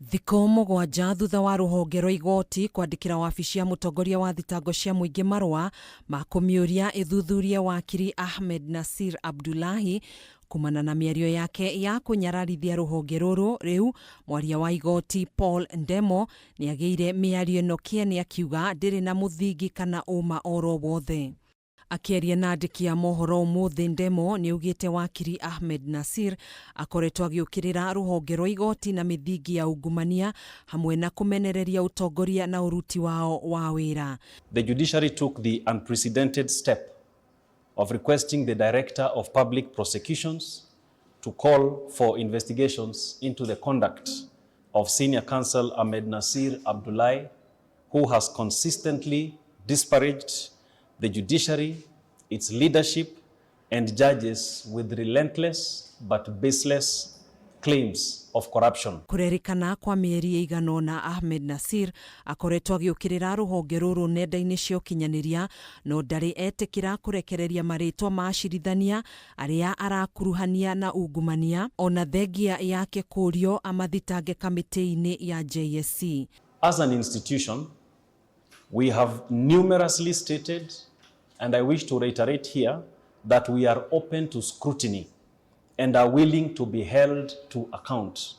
Thikũ 7 thutha wa rũhonge rwa igoti kwandĩkĩra wabici ya mũtongoria wa thitango cia mũingĩ marũa ma kũmĩũria ĩthuthurie wakiri Ahmed Nasir Abdullahi kumana na mĩario yake ya kũnyararithia rũhonge rũrũ, rĩu mwaria wa igoti Paul Ndemo nĩagĩire mĩario ĩno kĩene akiuga ndĩrĩ na mũthingi kana ũma oro wothe. Akĩaria na andĩki a mohoro ũmũthĩ, Ndemo nĩaugĩte wakiri Ahmed Nasir akoretwo agĩũkĩrĩra rũhonge rwa igoti na mĩthingi ya ungumania hamwe na kũmenereria ũtongoria na ũruti wao wa wĩra. The judiciary took the unprecedented step of requesting the Director of Public Prosecutions to call for investigations into the conduct of Senior Counsel Ahmed Nasir Abdullahi, who has consistently disparaged the judiciary, its leadership, and judges with relentless but baseless claims of corruption. Kũrerĩkana kwa mĩeri ĩigana ũna Ahmed Nasir akoretwo agĩũkĩrĩra rũhonge rũrũ nenda-inĩ cia ũkinyanĩria, no ndarĩ etĩkĩra kũrekereria marĩtwa ma acirithania arĩa arakuruhania na ungumania, ona thengia yake kũrio amathitange kamĩtĩ-inĩ ya JSC. As an institution, we have numerously stated, and I wish to reiterate here, that we are open to scrutiny and are willing to be held to account.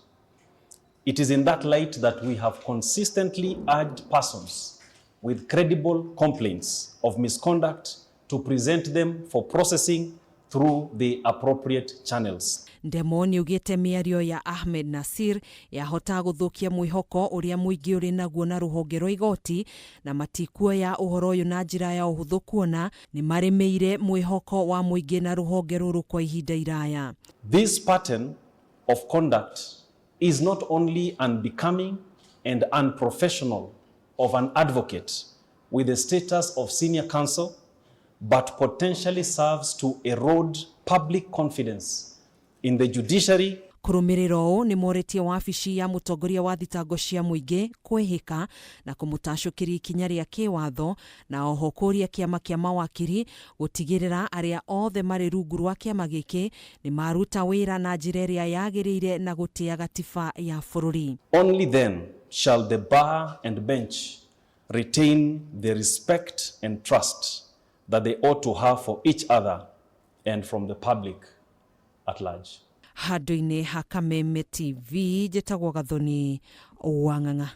It is in that light that we have consistently urged persons with credible complaints of misconduct to present them for processing through the appropriate channels. Ndemo nĩaugĩte mĩario ya Ahmed Nasir yahota gũthũkia mwĩhoko ũrĩa mũingĩ ũrĩ naguo na rũhonge rwa igoti, na matikuoya ũhoro ũyũ na njĩra ya ũhũthũ kuona nĩ marĩmĩire mwĩhoko wa mũingĩ na rũhonge rũrũ kwa ihinda iraya. This pattern of conduct is not only unbecoming and unprofessional of an advocate with the status of senior counsel, but potentially serves to erode public confidence in the judiciary. Kũrũmĩrĩra ũũ, nĩ morĩtie wabici ya mũtongoria wa thitango cia mũingĩ kwĩhĩka na kũmũtacũkĩria ikinya rĩa kĩwatho, na oho kũria kĩama kĩa mawakiri gũtigĩrĩra arĩa othe marĩ rungu rwa kĩama gĩkĩ nĩ maruta wĩra na njĩra ĩrĩa yagĩrĩire na gũtĩa gatiba ya bũrũri. Only then shall the bar and bench retain the respect and trust that they ought to have for each other and from the public at large. Handũ-inĩ ha Kameme TV, njĩtagwo Gathoni Wang'ang'a.